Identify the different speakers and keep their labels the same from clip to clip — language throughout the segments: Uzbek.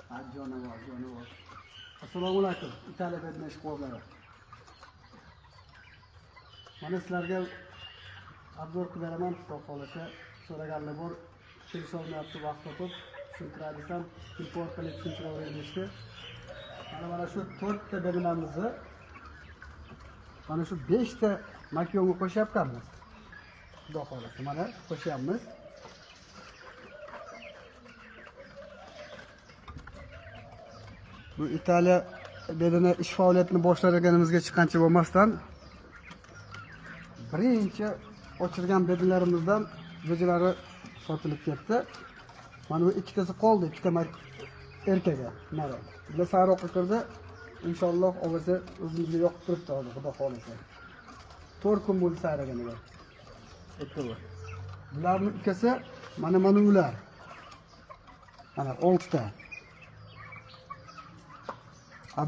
Speaker 1: Jonivor, jonivor. Assalomu alaykum, Italiya bedna ishqibozlari. Mana sizlarga obzor qilib beraman, xudo xohlasa. So'raganlar bor, kelisholmayapti vaqt topib, tushuntiray desam, telefon orqali tushuntiraveray deyishdi. Mana shu 4 ta bednamizni mana shu 5 ta makyonga qo'shyapmiz. Xudo xohlasa, mana qo'shyapmiz. Bu Italiya bedana ish faoliyatini boshlaganimizga chiqqancha bo'lmasdan birinchi ochirgan bedalarimizdan jo'jalari sotilib ketdi. Mana bu ikkitasi qoldi, ikkita erkaga. Mana bular sariqqa kirdi. Inshaalloh ovozi o'zimizga yoqib turibdi hozir, xudo xohlasa. 4 kun bo'ldi saraganiga. Ikkovi. Bularning ukasi mana ular. Mana 6 ta.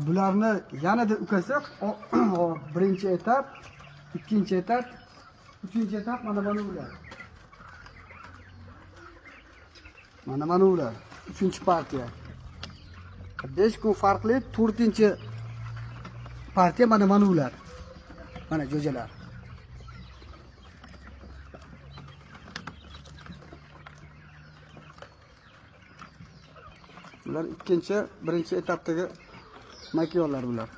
Speaker 1: Bularni yanada ukasi birinchi etap, ikkinchi etap, uchinchi etap mana ular. Mana ular. Uchinchi partiya. 5 kun farqli to'rtinchi partiya mana ular. Mana jo'jalar. Bular ikkinchi, birinchi etapdagi makyonlar bular.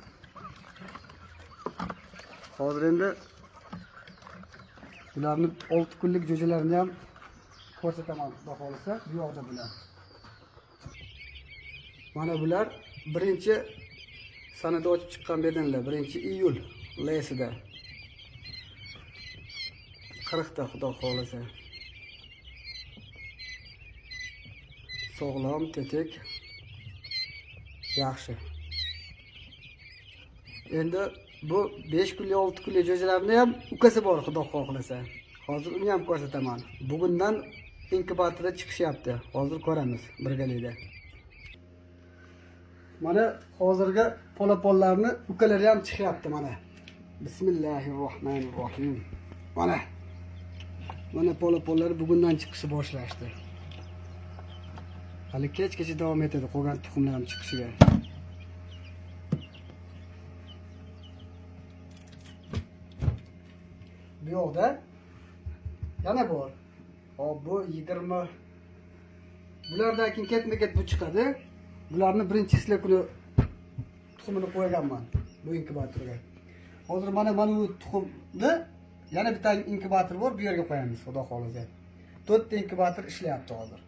Speaker 1: Hozir endi bularni 6 kunlik jo'jalarini ham ko'rsataman, xudo xohlasa, bu yoqda bular. Mana bular birinchi sanada ochib chiqqan bedanlar, 1-iyul lesida. 40 ta xudo xohlasa. Sog'lom, tetik. Yaxshi. Endi bu 5 kunlik, 6 kunlik jo'jalarni ham ukasi bor, xudo xohlasa. Hozir uni ham ko'rsataman. Bugundan inkubatorda chiqishyapti. Hozir ko'ramiz birgalikda. Mana hozirgi polaponlarni ukalari ham chiqyapti mana. Bismillahirrohmanirrohim. Mana. Mana polaponlar bugundan chiqishni boshlashdi. Hali kechgacha davom etadi qolgan tuxumlar ham chiqishiga. Bu yoqda yana bor. Hop, bu 20 bulardan keyin ketma-ket bu chiqadi. Bularni birinchi isla kuni tuxumini qo'yganman bu inkubatorga. Hozir mana bu tuxumni yana bitta inkubator bor, bu yerga qo'yamiz, xudo xohlasa. 4 ta inkubator ishlayapti hozir.